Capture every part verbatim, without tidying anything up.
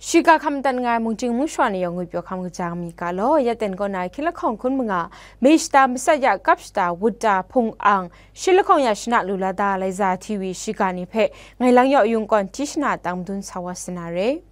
Shiga hkam madat nga ai mungchying mungshwa ni yawng ngwi pyaw hkam kaja mi ga law, ya ten kaw na hkying lahkawng hkun manga, Mei shata matsat ya kap shata wut da hpung ang, shi lahkawng ya shana lu la da, Laiza T V shiga ni hpe ngai lang yaw yung kawn, Tishna tang madun sa wa sa na re.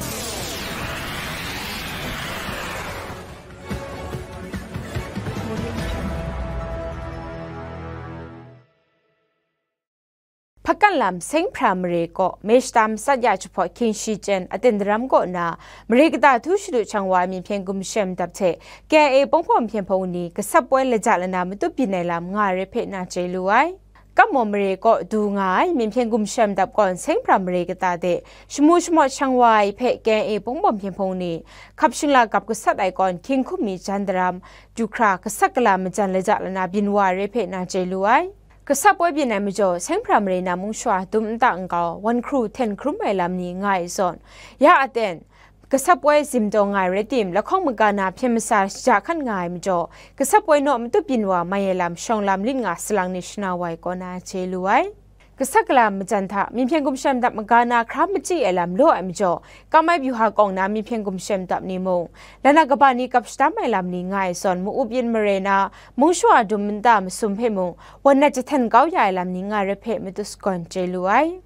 Hpakan lam Seng hpra mare kaw Mei shata matsat ya jahpawt hkying shi chyen aten daram kaw na, mare kata htu shadu shang wa ai Myen hpyen gumshem dap hte K I A Pawng Hpawm hpyen hpung ni gasap poi laja lana matut byin ai lam nga ai re hpe na chye lu ai. Kammaw mare kaw du nga ai Myen hpyen gumshem dap gawn Seng hpra mare kata de shamu shamawt shang wa ai hpe K I A Pawng Hpawm hpyen hpung ni hkap shingla gap gasat ai kawn hkying hkum mi jan daram du hkra gasat gala majan laja lana byin wa ai re hpe na chye lu ai. Gasap poi byin ai majaw, Seng hpra mare na mung shawa dum nta nkau, wan hkru hten hkrum ai lam ni nga ai zawn, ya aten, gasap poi zim taw nga ai rai tim, lahkawng maga na hpyen masa shaja hkat nga ai majaw, gasap poi naw matut byin wa mai ai lam shawng lam lit nga salang ni shana wa ai kaw na chye lu ai. Gasat gala majan hta, Myen hpyen gumshem dap maga na hkra machyi ai lam law ai majaw, Kamai Byuha kawng na Myen hpyen gumshem dap ni mung, lana kaba ni gap shadam ai lam ni nga ai zawn, ma-up yin mare na, mung shawa dum nta masum hpe mung, wan nat jahten kau ya ai lam ni nga ai re hpe matut sagawn chye lu ai.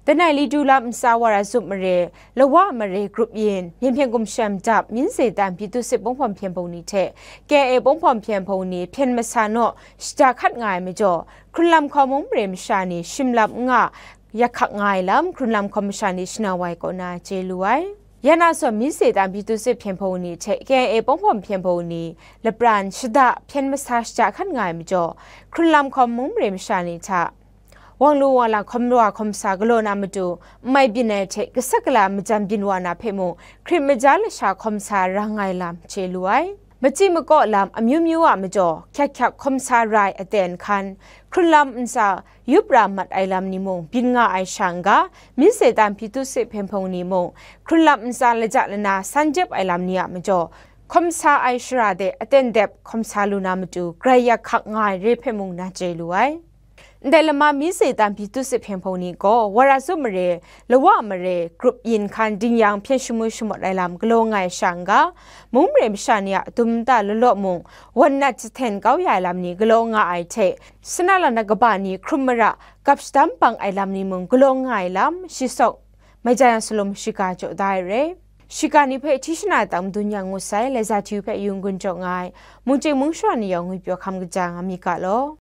Danai Lidu lam ntsa Wara Zup mare, Lawa mare grup yin, Myen hpyen gumshem dap, Myin Ze Tan Hpyi Tu Sit Pawng Hpawm hpyen hpung ni hte K I A Pawng Hpawm hpyen hpung ni hpyen masa naw shaja hkat nga ai majaw, hkrun lam hkawm mung mare masha ni shim lam n nga, yak hkak nga ai lam, hkrun lam hkawm masha ni shana wa ai kaw na chye lu ai. Ya na zawn, Myin Ze Tan Hpyi Tu Sit hpyen hpung ni hte K I A Pawng Hpawm hpyen hpung ni lapran shada hpyen masa shaja hkat nga ai majaw, hkrun lam hkawm mung mare masha ni hta, wang lu wang lang hkawm wa hkawm sa galaw na matu, n mai byin ai hte gasat gala majan byin wa na hpe mung, hkrit maja lasha hkawm sa ra nga ai lam chye lu ai. Machyi makaw lam amyu myu a majaw, hkyak hkyak hkawm sa ra ai aten hkan, hkrun lam ntsa yup ra mat ai lam ni mung byin nga ai sha n ga, Myin Ze Tan Hpyi Tu Sit hpyen hpung ni mung, hkrun lam ntsa laja lana san jep ai lam ni a majaw, hkawm sa ai shara de aten dep hkawm sa lu na matu, grai yak hkak nga ai re hpe mung na chye lu ai. Ndai lama Myin Ze Tan Hpyi Tu Sit hpyen hpung ni gaw, Wara Zup mare, Lawa mare, grup yin hkan ding yang hpyen shamu shamawt ai lam galaw nga ai sha n ga, mung mare masha ni a dum nta law law mung, wan nat jahten kau ya ai lam ni galaw nga ai hte, sana lana kaba ni hkrum mara, gap shadam bang ai lam ni mung galaw nga ai lam, shi sawk, Maijan Salum shiga jaw da ai re. Shiga ni hpe Tishna tang madun yang ngut sai, Laiza T V hpe yung gun jaw nga ai, mungchying mung shawa ni yawng ngwi pyaw hkam kaja nga mi ga law.